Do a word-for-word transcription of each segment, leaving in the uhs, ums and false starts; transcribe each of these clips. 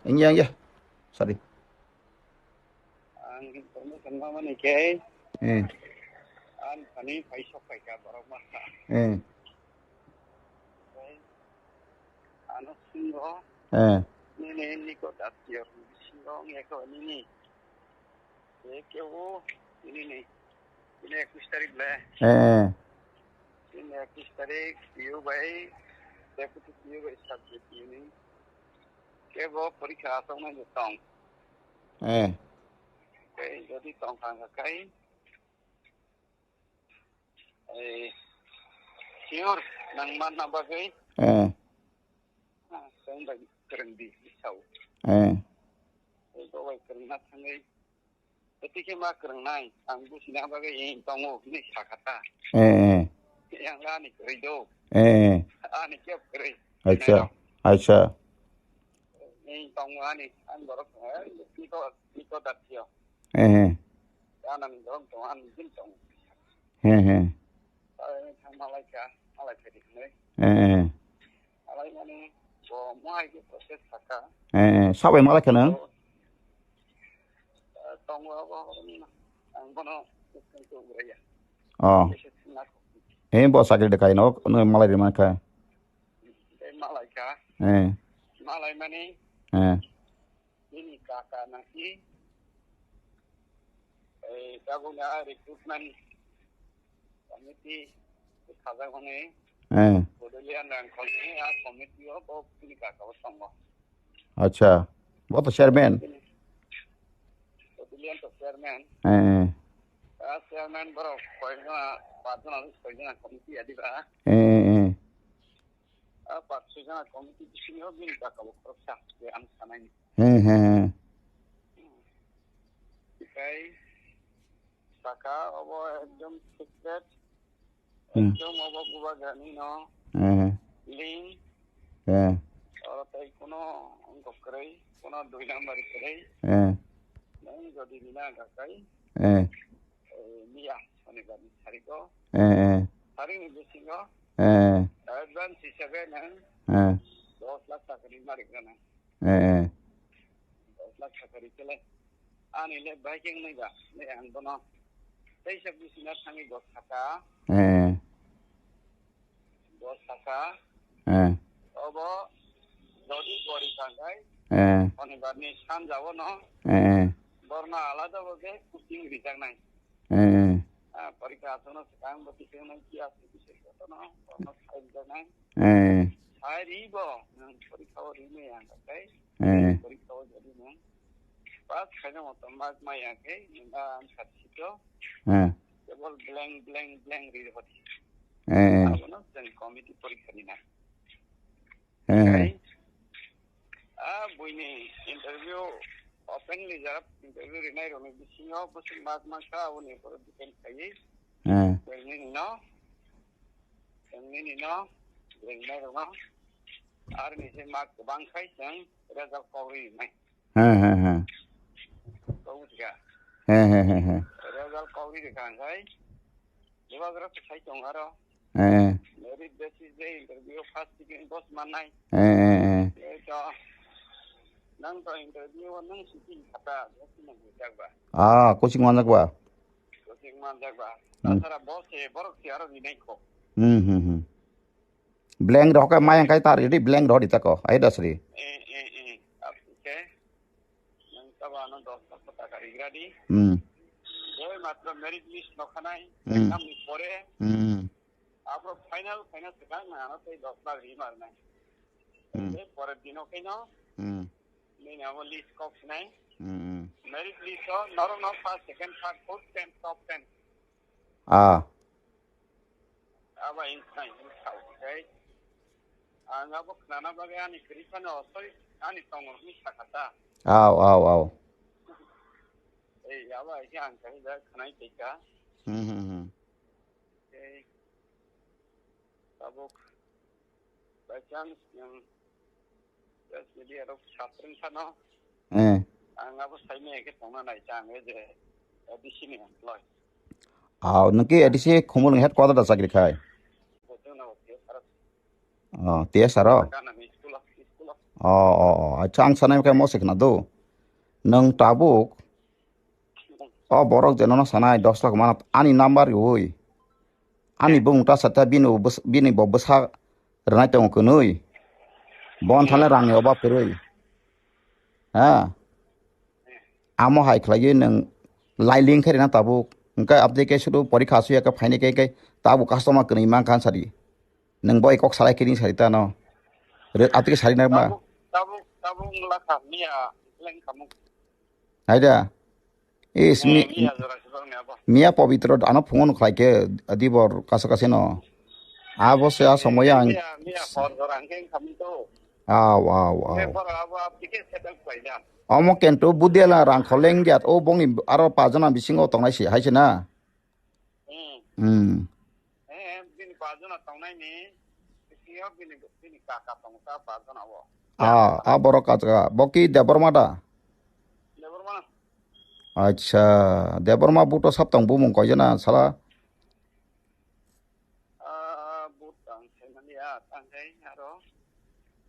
Engya, engya. Sorry. Ang information mamani khe, eh, ang thani paisok paikha borok masa. Eh. Ano singo, eh, nini niko datio singo ngeko nini. Kebo nini, nini ekus tarik le. Eh. Nini ekus tarik piu bai, deputy piu bai subject piu ni. Kebo porikha asok nai tong. Eh. Tei jodi tong kha kha kai, eh, sure nang manna bagwi, eh, ah, tong bai kwrwng di, sao. Eh. Tei bo bai kwrwngna thangwi, tei khe ma kwrwngnai, ang buchina bagwi tongo hinwi sakha ta. Eh, eh. Yang ani kwrwi do. Eh, eh. Ani khe kwrwi. Acha, acha. Tongo ani, ani borok, eh, niko, niko datio. Eh, eh. Anani borok tongo, ani din tongo. He, he. Ai, thang malai kha, malai kha di hinwi. Eh, eh. Malai mani, bo mo hai khe process sakha. Eh, eh. Sabai malai kha nang? Bo, eh, tongo abo, ang bono, ang to uraya. Oh. He, bo sakri de kai no, no malai de man kha. Tei malai kha. Eh. Malai mani. Eh. Bini kaka nangsi. Eh, tabuk na recruitment committee khajak mani. Eh. Bodolian rang khoni a committee o bo bini kaka bo tongo. Acha. Bo to chairman. Bodolian to chairman. Eh, eh. A chairman borok koi jona, pach jona, soi jona committee adiba. Eh, eh, eh. A pach soi jona committee bisingo bini bwkha bo khoroksa, je ang sanai. He, he, he. Tei saka obo ekdom secret, hmm, ekdom obo bubagrani no, he, he, link. He. Oro tei kuno wngkok kwrwi, kuno dui number kwrwi. He. Nwng jodi rina gakai. He. Eh, miya, Shonibar ni tarik o. Eh, eh. Tarik ni bisingo, eh, advance hisabe nwng, eh, dos lakh taka ri marik rana. Eh, eh. Dos lakh taka ri kele. Ani le biking nai ba, le ang bono. Teisa bisina thangwi dos taka. Eh. Bo saka, eh, obo jodi gori tangkai, eh, Shonibar ni sanja o no, eh, eh, borno alada bo je coaching rijaknai. Eh, eh. Ah, porikha aswkno swkang bo tisik nai kiya se bising jotono borno sai rijaknai. Eh. Sai ri bo, nwng porikha o ri me ang kai. Eh. Porikha o jodi nwng pass khaina motom mark maya khe, nwng ang satsito. Eh. Kebol blank, blank, blank ri hodi. Eh, eh. Abono chwng committee porikha ni na. Eh, eh. Kai, ah, buini interview openly jara interview rinai rokni bisingo bwswk mark mankha aboni borok depend khaiwi. Eh. Chwng nini no, chwng nini no, rinai rokno. Aroni se mark kwbang khai chwng result kok rinai. He, he, he. Kok bujikha. He, he, he, he. Result kok ri rwkha hwnkhai, Bubagra to sai tongo aro. He, he. Merit basis de interview first second boss mannai. He, he, he. Ei to, nang to interview o nang sitting khata, boss no bujak ba. Ah, coaching manjak ba? Coaching manjak ba. Hmm. Tasara boss se borok se aro rinai kho. Hmm, hmm, hmm. Blank rohor khe mayang kai ta ridi, blank rohor di tako. Ai dasri. Eh, eh, eh. Abse. Nang taba ano dos lakh taka rigra di. Hmm. Boi matro merit list no khanai. Hmm. Exam ni pore. Hmm. Abro final, final sekarang na ano tei dos lakh ri mar nai. Hmm. Tei pore dino khe no. Hmm. Nini abo list kok sinai. Hmm, hmm. Merit list o norok no first, second, third, fourth, ten, top ten. Ah. Abo inside, inside, okay? Ang abo khnana bagwi ani kwrwi phano osoi ani tongmani sakha ta. Aw, aw, aw. Ei, abo hai khe ang khe da khnai tei ka. Hmm, hmm, hmm. Ei, tabuk by chance yang Press media rok saprwng phano. Eh. Ang abo saimaya khe tongna nai ta ang je A D C ni employee. Aw, nwng khe A D C Khumulwng headquarter da chakri khai? Bo chwngno bo khe khara. Oh, T S R o? Gana ni school o, school o. Oh, oh, oh. Acha, ang sanai khe mo se khna do. Nwng tabuk, oh, borok je nono sanai dos lakh mana, ani number riui. Ani bung ta sata bini bo bwsa-, bini bo bwsa rwnai tongo kwnwi. Bon thale rangni obab kwrwi. Ha? Amo hai khlaiwi nwng lailing khe rina tabuk. Hwnkhe aboni khe sudu porikha suya khe phaini khe, khe tabuk customer kwnwi mankha sadi. Nwng bo kok salai kini sari tano. Re, atike sari na ma. Tabuk, tabuk, tabuk wngla kha, miya leng khamung. Haida. Is mi, Eh, miya jora si bang ni abo. Miya Pabitro ano phungo no khlai khe, dibor kaso kaso no. Abo se a somoya ang. Miya, miya hor jora ang khe khamung to. Aw, aw, aw. Miya hor abo abdi khe settle khlai da. Omo kento budela rang kholeng giat o bongni aro pajana bisingo tongnai si, hai se na? Hmm. Hmm. Eh, bini pajana tongnai ni, bisingo bini, bini kaka tong ta pajana o. Ah, ah, borok kaka. Bo ki Debbarma da? Debbarma. Acha, Debbarma buto sab tong bumung koi jana sala? Ah, but tang sai mani ya, tang sai aro.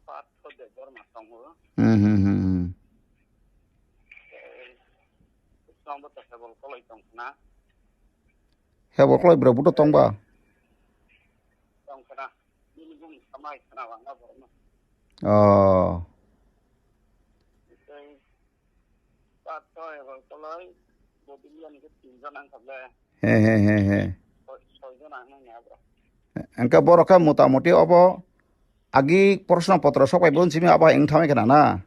Patho Debbarma tongo. Hmm, hmm, hmm, hmm. Eh, Islam bo ta hebol koloi tong khna. Hebol koloi bro, buto tong ba? Tong khna. Bini bung samai khna wanga borno. Oh. Tei patho hebol koloi, bo bini ani ke tinjon ang kable. He, he, he, he. Soi-, soijon ang nang ya bro. Engka borok khe motamoti obo agi proshno potro sok bai bon simi abo hai wng thamai khna na?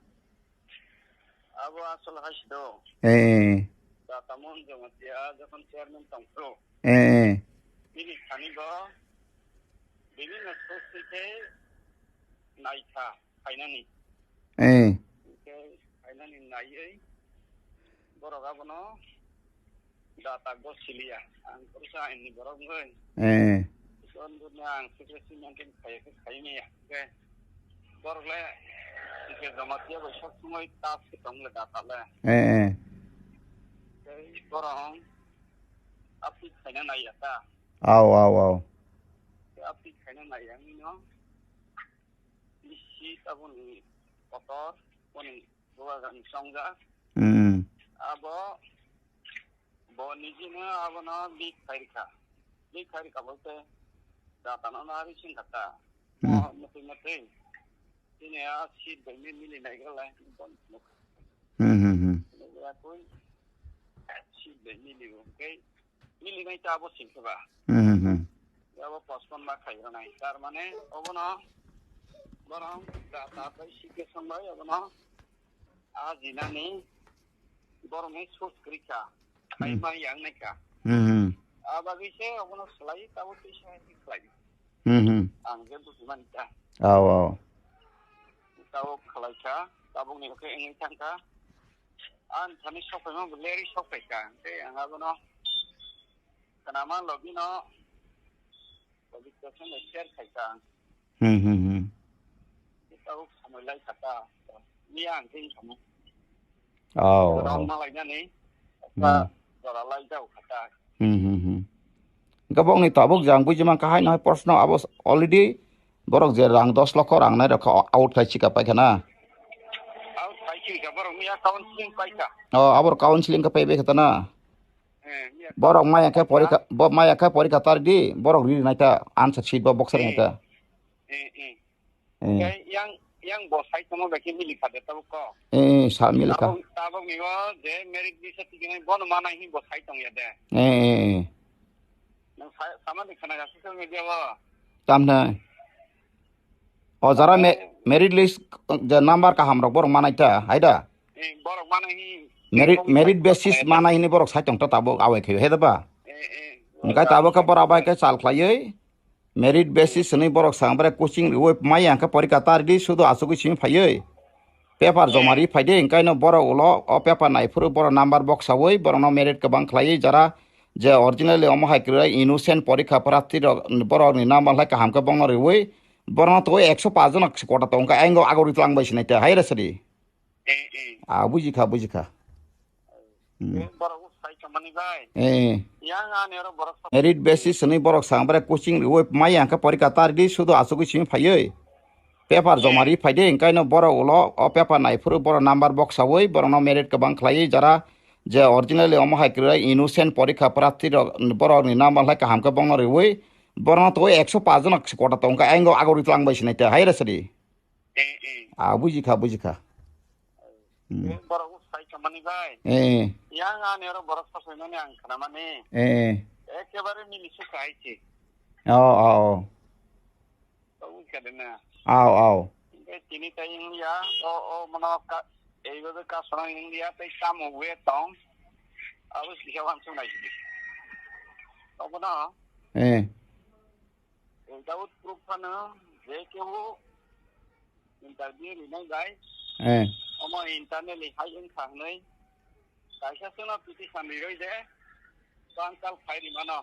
Abo asol hai si do. Eh. Datamon Jamatia jokhon chairman tong phuru. Eh, eh. Bini thani bo bini na sosi khe naikha. Phainani. Eh. Hingke phainani naiwi borok abono data go siliya. Ang purusa aini borok wngwi. Eh. Ison buno ang secrecy maintain khaiya khe khaiwi maya. Hingke borok le hingke Jamatia bai sok songwi tas khe tong le data le. Eh, eh. Tei borok ang update khaina naiya ta. Aw, aw, aw. Update khaina naiya wngwi no. Bisi taboni kotor, boni bubagrani chongjak. Hmm. Abo, bo nijino abono leak khairikha. Leak khairikha bolte datano nari singkha ta. Hmm. Mo motwi motwi. Chini a seat bai mili naigra lai. Hmm, hmm, hmm. Seat bai mili bo. Kei Milinai ta abo singkhe ba. Hmm, hmm, hmm. Abo postpone ma khai rwnai. Tar mane obono borok da ta bai sikhe song bai obono a jinani borok ni source kwrwi kha. Khai Hmm. ma yang nai kha. Hmm, hmm. A bagwi se obono slai tabo twi se hai slai. Hmm, hmm. Ang je buji mani ta. Aw, aw. Tabo khlai kha, tabuk ni khe wngwi thang kha. Ang thani sok phaima bo leri sok phai kha. Tei ang abono khnama logi no logi to song share khai kha. Hmm, hmm, hmm. Tabo samai lai kha ta. Ni ang tei samo. Oh, Jora oh. Ma lai nani. Hmm. Jora lai jau kha ta. Hmm, hmm, hmm. Gabok ni tabuk jang buji man kahai no hai proshno abo already borok je rang dos lokho rang nai rokha out khai chika pai khana. Out khai chika borok miya counseling pai kha. Oh, abor counseling ka pai bai khata na. Eh, miya Borok maya kha counseling porikha, pai kha. Bo maya kha porikha tar di, borok ri nai ta answer sheet bo boxer nai ta. Eh, eh. Eh. Khe yang, yang bo sai tongma bai khe mili kha de tabuk ko. Eh, eh, sa mili kha. Tabuk, tabuk ni o je merit list o tikini bono manai hi bo sai tong ya de. Eh, eh, eh. Nang sa-, sama de khana ga social media o. Tam na. O jara me-, Tabuk merit list je number kaham rok borok manai ta, hai da? Eh, borok manai hi. Merit, merit basis manai hini borok sai tong ta tabuk awai khe, he da ba? Eh, eh. Engkai tabuk khe borok abai khe chal khlaiwi. Merit basis hwnwi borok sang bre coaching riwi maya hwnkhe porikha ta ridi sudu achugwi simi phaiwi paper joma ri phaide, hwnkhe no borok ulo o paper naiphuru borok number boksawi borokno merit kwbang khlaiwi jara je originally omo hai kwrwi innocent porikha prarthi rok borokni number hai kaham khe bongno riwi borokno twi ekso paanch jona kota tongkha, ayang ago ri twlang bai sinai te hai rw sadi. Eh, eh. Ah, bujikha, bujikha. Hmm. Eh, borok sai chamani bai. Eh. Yang ani oro borok sa- Merit basis hwnwi borok sang bre coaching riwi maya hwnkhe porikha ta ridi sudu achugwi simi phaiwi. Paper joma ri phai de, engkaino borok ulo o paper nai phuru borok number boksaui borokno merit kwbang khlaiwi jara je originally omo hai kwrwi innocent porikha prarthi rok borokni number hai kaham khe bongno riui borokno twi ekso paanch jona kota tongkha, ayang agori twlang bai sinai te hai rw sadi. Eh, eh. Ah, bujikha, bujikha. Hmm. Borok sai kamani bai. Eh. Yang ani oro borok sasaimani ang khnamani. Eh. Ekebare mili sukha hai se. Oh, oh, oh. Tongwi kha de na. Aw, aw. Hingke tini tai wng ya, o, o, mano ka, ei babe ka swnam wng ya, tei tamo we tong. Abo sika wansuk nai sidi. Obono. Eh. Without proof phano, je kebo interview rinai bai. Eh. Omo internally hai wng kha hwnwi. Kaisa chwngno petition riroi de, bangkal phai rimano.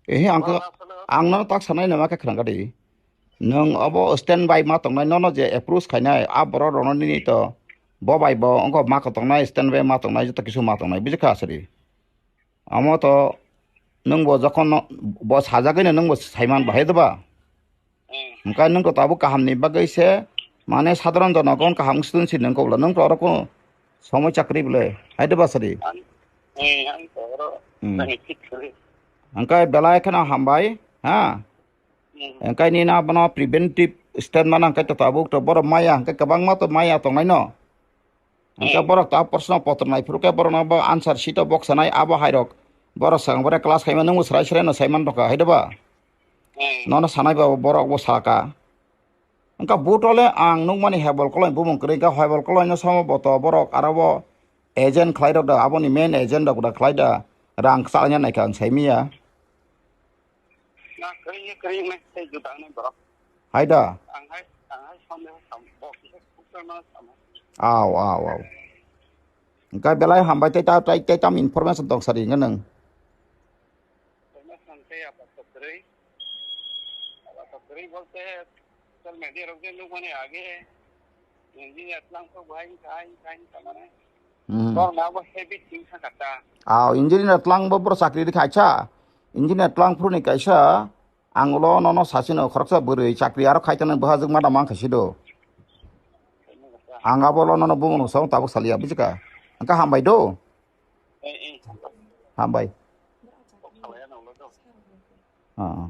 Ehe, ang khe, ang nono tak sanai nama khe khwrang gadi. Nwng obo stand by ma tongnai, nono je approach khainai, a borok rokno nini to bo bai bo wngkha ma kotongnai, stand by ma tongnai, joto kisu ma tongnai, buji kha aswri. Amo to nwng bo jokhon no, bo sajagwi no nwng bo saiman bahai doba. Hwnkhe nwng to tabuk kaham ni bagwi se, mane, sadharon jonogon kaham wngsi tun si nwng kobla, nwng to oro kunu somoi chakri bwle, hai de basari. Ang, eh, ang to oro Hmm. nang thik suri. Hwnkhe belai kheno hambai, ha? Hmm. Hwnkhe nini abono preventive statement hwnkhe to tabuk to borok maya, hwnkhe kwbangma to maya tongnai no. Hwnkhe Hmm. borok ta proshno potro naiphuru khe borokno bo answer sheet o boksanai abo hairok. Borok swkang bore class khaima nwngbo srai srai no saiman rokha, hai de ba? Hmm. Nono sanai ba borok bo salka. Hwnkhe butole ang nukmani hebol koloi bumung kwrwi kha, hebol koloi no samo boto borok aro bo agent khlai rok da, aboni main agent rok da khlai da, rang kwchalaina naikha ang saimiya. Na, kwrwngya, kwrwngya, tei juda wngnai borok. Hai da? Ang hai, ang hai samle sam, bo kisa kuksa ma sama. Aw, aw, aw. Hwnkhe belai hambai tei ta, tei, tei tam information tong sadi hwnkhe nwng. Information tei apa to kwrwi? Apa to kwrwi bolte social media rok je nukmani age. Engineer tlang kok bahai khai khai tamane. Hmm. Kok na bo habit sing thang kata. Aw, engineer tlang bo bro chakri di khaisa. Engineer tlang phuru ni kaisa. Ang ulo nono sasino khoroksa bwrwi chakri aro khai tongni bwhajwk mada mang khaisi do. Ang abo lo nono bumung song tabuk salia bujika. Angka hambai do. Eh, eh. Hambai. Ah.